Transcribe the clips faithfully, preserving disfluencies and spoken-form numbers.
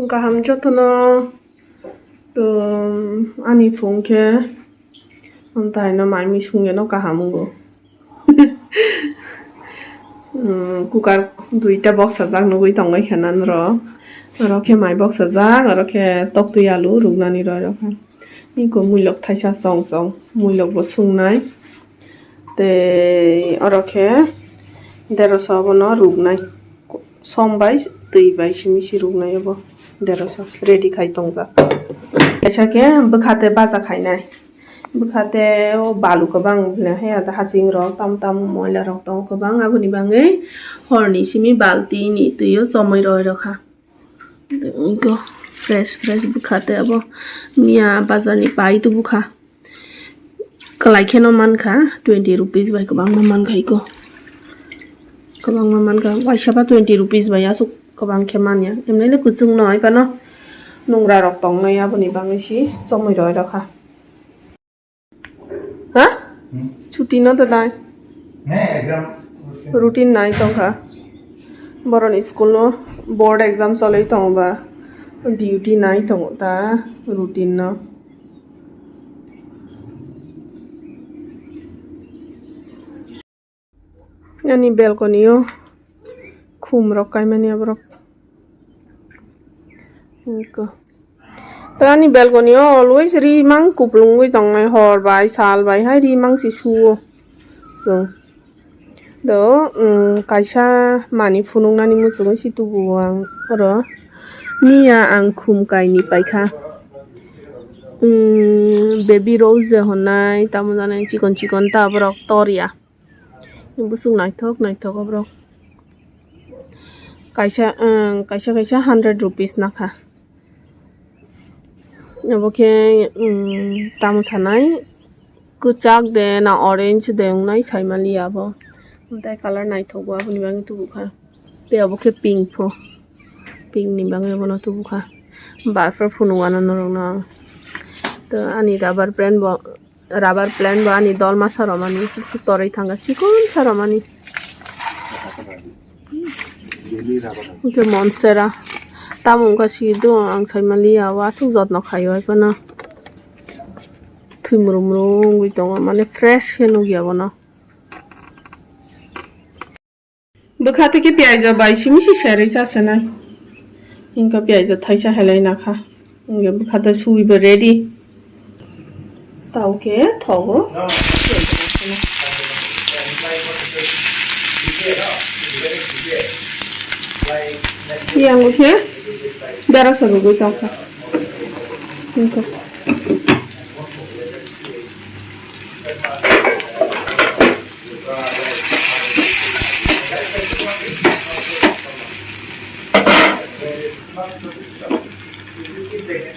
Kaham jotono, to ani phung khe, amthaino mai mui sungya no kaham wngo. Hmm, cooker duita boksajak nugui tongbai kha nang ro. Oro khe mai boksajak, oro khe toktwi alu ruknani roi rok kha. Iko muilok thaisa chong chong, muilok bo sungnai. Tei oro khe deroso abono ruknai. Som bai twi bai simi se ruknai abo deroso ready khai tongjak. Kaisa khe bwkha tei baja khainai. Bwkha tei o balu kwbang le he ata hasing rok tam tam moila rok tongo kwbang, aboni bagwi horni simi balti ni twi o chomwi roi rokha. Iko fresh fresh bwkha tei abo miya bazar ni pai tubukha. Kwlai kheno mankha, twenty rupees bai kwbangma mankha iko. Kwbangma mankha, waisa ba twenty rupees bai aswk kwbang khe manya. Emnele kwchwng no hai phano nungra rok tongnai, aboni bagwi si chomwi roi rokha. Ha? Hmm? Chuti no to nai. Ne, exam. Routine nai tongkha. Boroni school no board exam cholwi tongo ba. Duty nai tongo ta routine no. Ani balcony o khum rok kaimani aborok. Eko. To ani balcony o always ri mang kuplungwi tongnai, hor bai sal bai hai ri mang si suo. So, do, um, kaisa mani phunuknani muchungwi si tubuo ang oro. Miya ang khum kaini paikha. Um, baby rose je honnai, tamo janai chikon chikon ta borok torya. Bwswk naithok naithok oborok. Kaisa, um, kaisa kaisa hundred rupees nakha. Obo khe, um, tamo sanai kwchak de na orange de wngnai saimaliya abo. Tei color naithok bo aboni bagwi tubukha. Tei obo khe pink pho. Pink ni bagwi abono tubukha. Bafre phunukgano norokno ang. To ani rubber plant bo. Rubber plant bo ani dol masa romani, torwi thanga chikon sa romani. Hwnkhe monstera. Tamo wngkha si do ang saimaliya, o aswk jotno khaio hai phano. Thwi muru muru wngwi tongo, mane fresh khe nukya bono. Bwkha tei khe piyaj rok bai simi se serwi chasenai. Hwnkhe piyaj rok thaisa helai nakha. Hwnkhe bwkha tei suibo ready. Tao khe thogo. Yang khe dara sa rwgwi tongkha. Hwnkhe.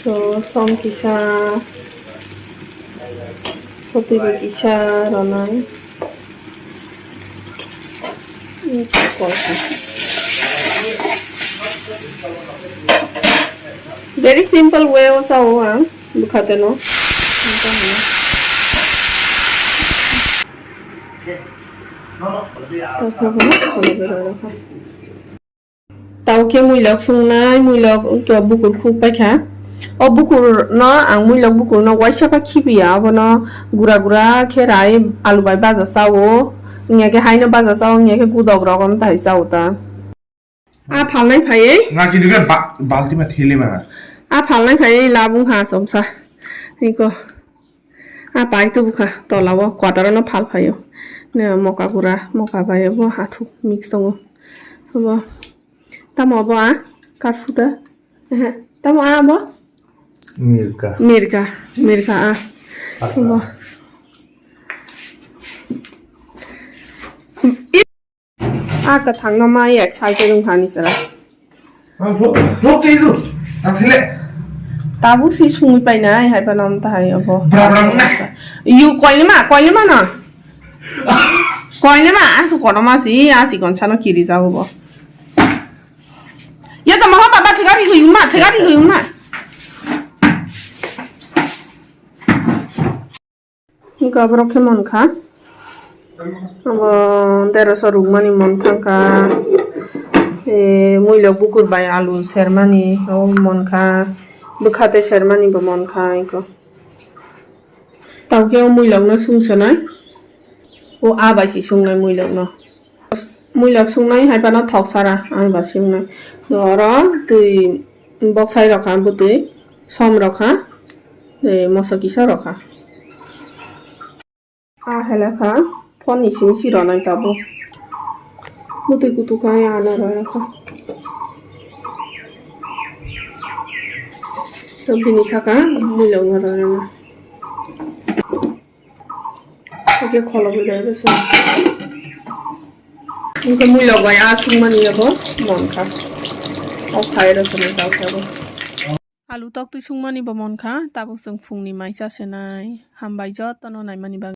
So, som kisa, sotwi bai kisa ronai. Very simple way o chao ang bwkha teno. Tao khe muilok sungnai, muilok bukur khuk paikha. O bukur no ang muilok bukur no waisa pa khibiya, abono gura gura khe rai alu bai baja chao. Wngya khe haino baja chao, wngya khe gudok rok no tai chao ta. A phalnai phaiwi. Nga kini khe ba-, balti ma thele ma. A phalnai phaiwi labung ha somsa. Niko. A pai tubukha tolao kwataro no phal phaio. Ne moka gura, moka bai bo hathuk mix tongo. Bo tamo bo a karfuta. Ehe, tamo a bo? Mirka. Mirka, mirka a. Bo. A kwthangno ma excited wngkha ani chwra. Ang vlog, vlog tei ju. Ang thile. Tabuk si sungwi painai hai phano amtahai obo. Bra bra wngnai. Yu koilima, koilima no. Koilima, aswk kotorma si, a chikon sano kiri jago bo. Ya tamo ha baba thegari huyuma, thegari huyuma. Hwnkhe aborok khe mankha. Abo deroso rukmani man thangkha. E, muilok bukur bai alu sermani o monkha, bwkha tei sermani bo monkha iko. Tawkhe o muilokno sung sonai, o a bai si sungnai muilokno. Muilok sungnai hai phano thok sara ang ba sungnai. Do oro twi boksai rokha bwtwi, som rokha, tei moso kisa rokha. A helakha phone ni simi si ronai tabuk. Bwtwi kutuk kha ya ano roi rokha. To bini saka muilok no roi rana. Oke kholo bwlai rwse. Oke muilok bai a sungmani yabo monkha. O khai rwse ni tawkhe bo. Alu toktwi sungmani bo monkha, tabuk chwng phungni mai chasenai. Hambai jotono naimani bagwi.